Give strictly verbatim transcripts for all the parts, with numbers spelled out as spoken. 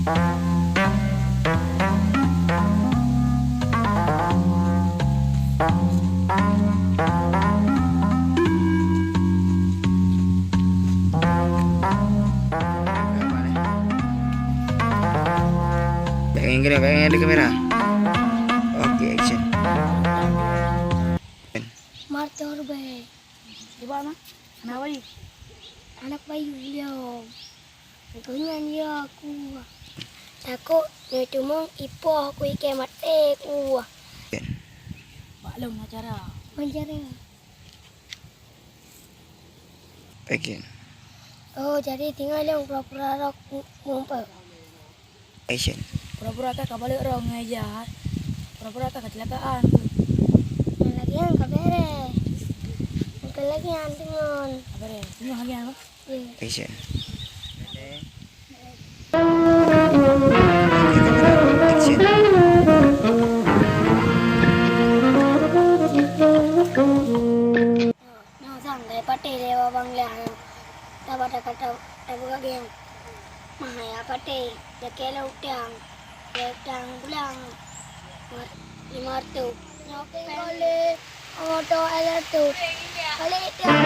Pegang kena, pegang ada kamera. Oke, action. Martor be. Coba mah. Kenapa ni? Anak bayu beliau. Gobnyan ya aku. Takut nyoe tumong ipoh ku ikai maté ku. Bak lôn acara. Acara. Again. Oh, jadi tinggai lôn pura-pura rok mu-, mumpet. Action. Pura-pura ka kabalek rong ngai jahat. Pura-pura ka kecelakaan. Nyan lagi nyan ka beres. Bukan lagi nyan tengon. Ka beres. Tengon lagi nyan, Bang. Iya. Action. Action. Nyoe sang, gaya patéh lé babang lé nyoe. Tabada kata tabuka geng. Mah ya patéh, dakee lé utang. Lé utang pulang. Lima ratus. Nyoe kali moto lima ratus. Kali tiang.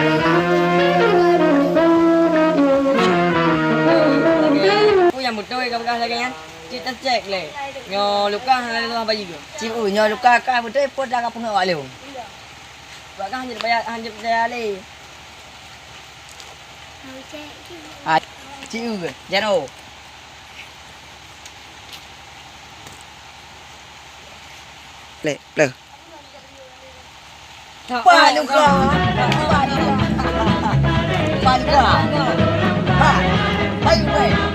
Peue nyang beutôi ka peugah lagèe nyan? Cit tacek lé. Nyoe Lukas hana lé tuha bayi ke? Cit, nyoe Lukas ka beutôi, peue dah ka peungeut awak lôn. Bak kah hanjeuet bayar, hanjeuet bayar lé. Ah, cik u ke? Jaro. Lé, pleuh. Paluka. Paluka. Paluka. Ha. Hai, weh.